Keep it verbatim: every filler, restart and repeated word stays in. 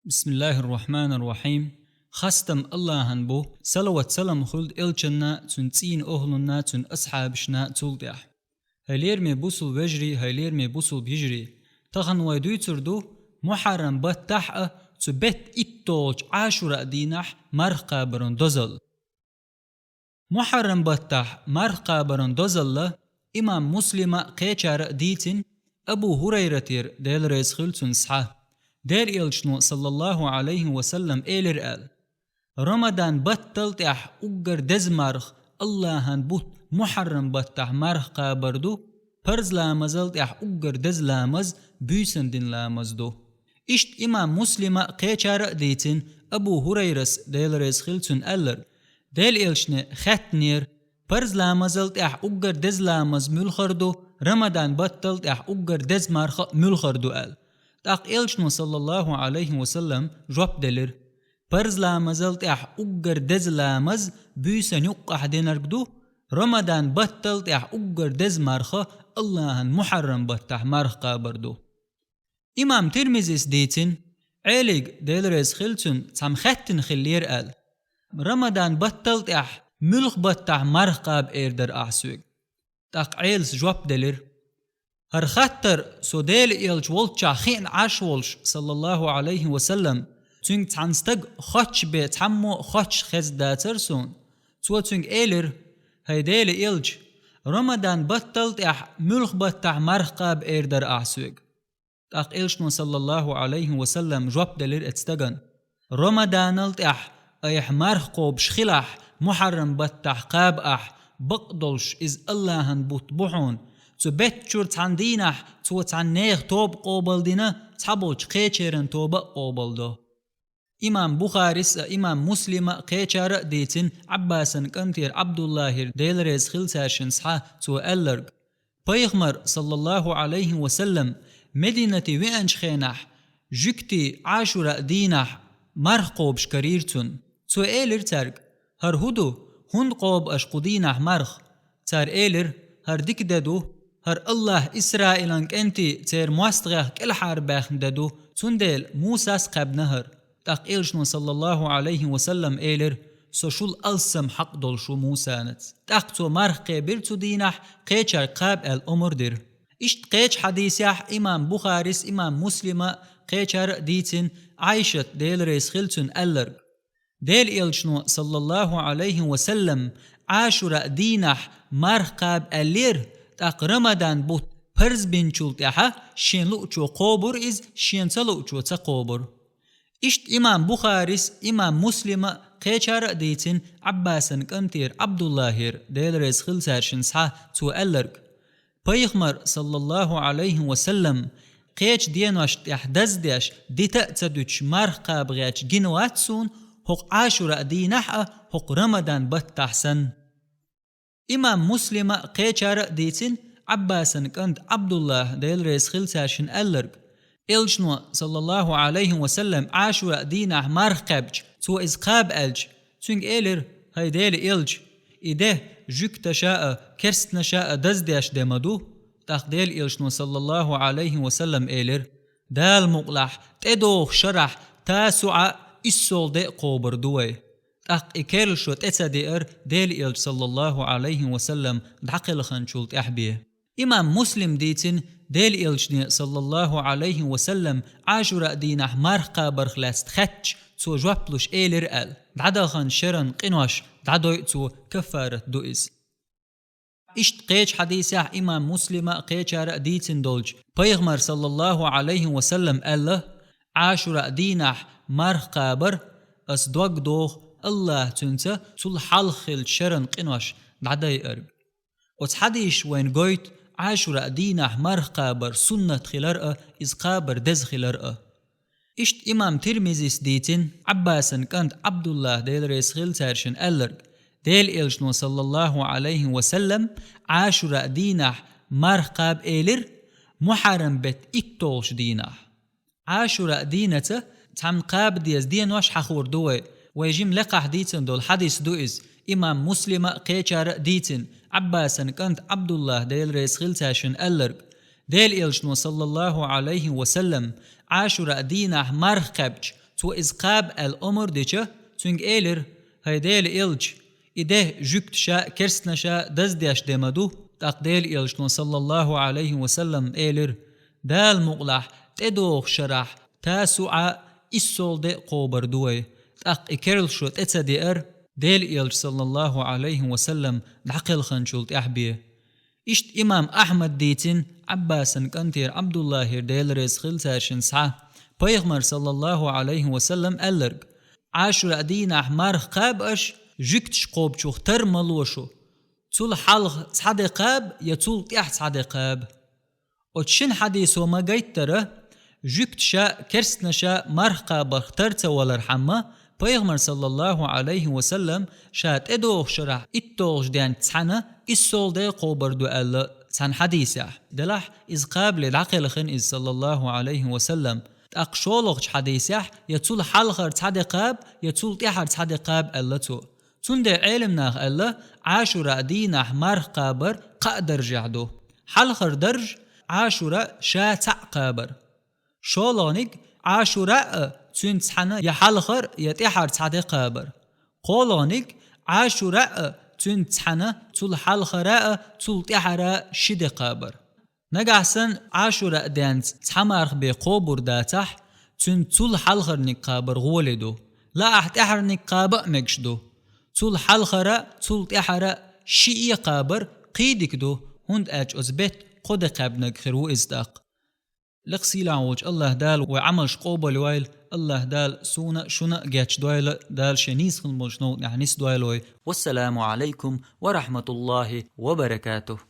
Бисмиллахир-рахманир-рахим. Хастам Аллахьан бу, салават-салам хуьлда элчанна, цуьнан цӀийнан охӀлунна, цуьнан асхьабашна цул тӀаьхьа. ХӀай лераме бусулба вежарий, хӀай лераме бусулба йижарий. Тахан вай дуьйцур ду Мухьаррам баттахь а, цу бетта иттолгӀачу Ӏашура дийнахь марха кхабаран дозалла. Мухьаррам баттахь марха кхабаран дозалла имам Муслима а кхечара а дийцина, Абу ХӀурайратера, Дела реза хила цунна, схьа, Дела элчано, саллаллаху Ӏалайхи ва саллам, элира аьлла: «Рамадан баттал тӀехь уггар деза марха Аллахьан бутт Мухьаррам баттахь марха кхабар ду, парз ламазал тӀехь уггар деза ламаз буьйсан дина ламаз ду». Иштта имам Муслима а кхечара а дийцина, Абу ХӀурайрас, Дела реза хила цунна, аьлларг: Дела элчане хаьттинера: «Парз ламазал тӀехь уггар деза ламаз муьлхар ду, Рамадан баттал тӀехь уггар деза марха а муьлхар ду?» аьлла. ТӀаккха элчано, саллаллаху Ӏалайхи ва саллам, жоп делира: «Парз ламазал тӀехь уггар деза ламаз буьйсан юккъахь динарг ду, Рамадан баттал тӀехь уггар деза марха Аллахьан Мухьаррам баттахь марха кхабар ду». Имам Тирмизис дийцина, Ӏелига, Дела реза хила цунна, цхьамма хаьттина хиллера аьлла: «Рамадан баттал тӀехь муьлха баттахь марха кхаба эр дара ахь соьга?» ТӀаккха Ӏелас жоп делира: «ХӀара хаттар со Дела элча волччохь хиъна Ӏаш волуш, саллаллаху Ӏалайхи ва саллам, цуьнга цхьана стага хоч бен цхьаммо а хоч хезна дацара суна». Цо цуьнга элира: «ХӀай Дела элча, Рамадан баттал тӀехь муьлха баттахь марха кхаба эр дара ахь соьга?» ТӀаккха элчано, саллаллаху Ӏалайхи ва саллам, жоп делира оцу стагана: «Рамаданал тӀехь айхьа марха кхобуш хилахь, Мухьаррам баттахь кхаба ахь, бакъдолуш иза Аллахьан бутт бу хьуна. Цу беттачуьра цхьана дийнахь цо цхьана нехан тоба къобалдина, цхьаболчу кхечеран тоба а къобалдо». Имам Бухарис а, имам Муслима а кхечара а дийцина Ӏаббасан кӀантера Ӏабдуллахьера, Дела реза хила цаьршинна, схьа, цо аьлларг: Пайхамар, саллаллаху Ӏалайхи ва саллам, Мединате веанчу хенахь, жуьгтий Ӏашура дийнахь марха кхобуш карийра цунна. Цо элира цаьрга: «ХӀара хӀун ду? ХӀунда кхоба аша кху дийнахь марха?» Цара элира: «ХӀара дика де ду, хӀара Аллахь Исраилан кӀентий церан мостагӀех кӀелхьарбаьхна де ду, цундела Мусас кхаьбна хӀара». ТӀаккха элчано, саллаллаху Ӏалайхи ва саллам, элира: «Со шул алссам хьакъ долуш ву Мусанаца». ТӀаккха цо марха кхебира цу дийнахь, кхечаьрга кхаба аьлла омра дира. Иштта кхечу хьадисехь имам Бухарис, имам Муслима а кхечара а дийцина Ӏайшат, Дела реза хила цунна, аьлларг: Дела элчано, саллаллаху Ӏалайхи ва саллам, Ӏашура дийнахь марха кхаба аьллера, тӀаккха Рамадан бутт парз бинчул тӀаьхьа шен луучо кхобура иза, шен ца луучо ца кхобура. Иштта имам Бухарис, имам Муслима а кхечара а дийцина Ӏаббасан кӀантера Ӏабдуллахьера, Дела реза хила цаьршинна, схьа, цо аьлларг: Пайхамар, саллаллаху Ӏалайхи ва саллам, кхечу деношна тӀехь даздеш, дита а ца дуьтуш марха кхаба гӀерташ гина вац суна хӀокху Ӏашура дийнахь а, хӀокху Рамадан баттахь санна. Имам Муслима а кхечара а дийцина Ӏаббасан кӀанта Ӏабдуллахьа, Дела реза хила цаьршинна, аьлларг: Элчано, саллаллаху Ӏалайхи ва саллам, Ӏашура дийнахь марха кхаьбча, цо иза кхаба аьлча, цуьнга элира: «ХӀай Делан элча, и де жуьгташа а, керстанаша а даздеш де ма ду». ТӀаккха Делан элчано, саллаллаху Ӏалайхи ва саллам, элира: «Дала мукъалахь, тӀедогӀучу шарахь Тасуъа, иссолгӀа де а кхобур ду вай». ТӀаккха и керла шо тӀе ца деара, Делан элча, саллаллаху Ӏалайхи ва саллам, дӀакхелханчул тӀаьхьа бен. Имам Муслима дийцина, Делан элчане, саллаллаху Ӏалайхи ва саллам, Ӏашура дийнахь марха кхабарх лаьцна хаьттича, цо жоп луш элира аьлла: «ДӀадахана шеран къинош дӀадойу цо, каффарат ду иза». Иштта кхечу хьадисехь имам Муслима а, кхечара а дийцина долчу, пайхамара, саллаллаху Ӏалайхи ва саллам, аьлла: «Ӏашура дийнахь марха кхабар, ас дог доху, Аллахьа цуьнца цул хьалха хиллачу шеран къинош дӀадайарг». Оцу хьадисаша вайна гойту Ӏашура дийнахь марха кхабар суннат хилар а, иза кхабар деза хилар а. Иштта имам Тирмизис дийцина Ӏаббасан кӀанта Ӏабдуллахьа, Дела реза хила цаьршинна, аьлларг: Делан элчано, саллаллаху Ӏалайхи ва саллам, Ӏашура дийнахь марха кхаба элира Мухьаррам беттан иттолгӀачу дийнахь. Ӏашура дийнаца цхьамма кхаба деза денош хьахор ду вай. Вай жима лекхахь дийцина долу хьадис ду иза. Имам Муслима а, кхечара а дийцина Ӏаббасан кӀанта Ӏабдуллахьа, Дела реза хила цаьршинна, аьлларг: Делан элчано, саллаллаху Ӏалайхи ва саллам, Ӏашура дийнахь марха кхаьбча, Цо иза кхаба аьлла омар дича, цуьнга элира: «ХӀай Делан элча, и де жуьгташа, керстанаша даздеш де ма ду». ТӀаккха Делан элчано, саллаллаху Ӏалайхи ва саллам, элира: «Дала мукъалахь, тӀедогӀучу шарахь Тасуъа, иссолгӀа де кхобар ду вай». ТӀаккха и керла шо тӀе ца деара, Делан элча, саллаллаху Ӏалайхи ва саллам, дӀакхелхинчул тӀаьхьа бен. Иштта имам Ахьмада дийцина, Ӏаббасан кӀантера Ӏабдуллахьера, Дела реза хила цаьршинна, схьа, пайхамара, саллаллаху Ӏалайхи ва саллам, аьлларг: «Ӏашура дийнахь марха кхаба аша, жуьгташа кхобучух тар ма ло шу. Цул хьалха цхьа де кхаба я цул тӀаьхьа цхьа де кхаба». Оцу шина хьадисо ма-гайттара, жуьгташа, керстанаша марха кхабарх тар ца валархьама, пайхамара, саллаллаху Ӏалайхи ва саллам, ша тӀедогӀучу шарахь иттолгӀачу денца цхьаьна иссолгӀа де кхобар ду аьлла цхьана хьадисехь. Делахь, иза кхабале дӀакхелхина иза, саллаллаху Ӏалайхи ва саллам. ТӀаккха шолгӀачу хьадисехь: «Я цул хьалхара цхьа де кхаба, я цул тӀаьхьара цхьа де кхаба», аьлла цо. Цундела Ӏеламнаха аьлла, Ӏашура дийнахь марха кхабар кхаа даржехь ду. Хьалхара дарж — Ӏашура ша цхьаъ кхабар. ШолгӀаниг — Ӏашура а, цуьнца цхьаьна я хьалхара, я тӀаьхьара цхьа де кхабар. КхоалгӀаниг — Ӏашура а, цуьнца цхьаьна цул хьалхара а, цул тӀаьхьара а ши де кхабар. Нагахь санна Ӏашура денца цхьа марха бен кхобур дацахь, цуьнан цул хьалхарниг кхабар гӀоли ду. Лаахь тӀаьхьарниг кхаба а мегаш ду. Цул хьалхара, цул тӀаьхьара шиъ кхабар кхин дика ду, хӀунда аьлча оцу бетта кхо де кхаьбнарг хир ву иза тӀаккха. Лекха сийлахь волчу АллахӀ Дала вай Ӏамалш къобалйойла, АллахӀ Дала суна а, шуна а гечдойла, Дала шен нийса хилла болчу новкъа тӀехь нисдойла вай. Вассаламу Ӏалайкум ва рахьматуллахӀи ва баракатухӀ.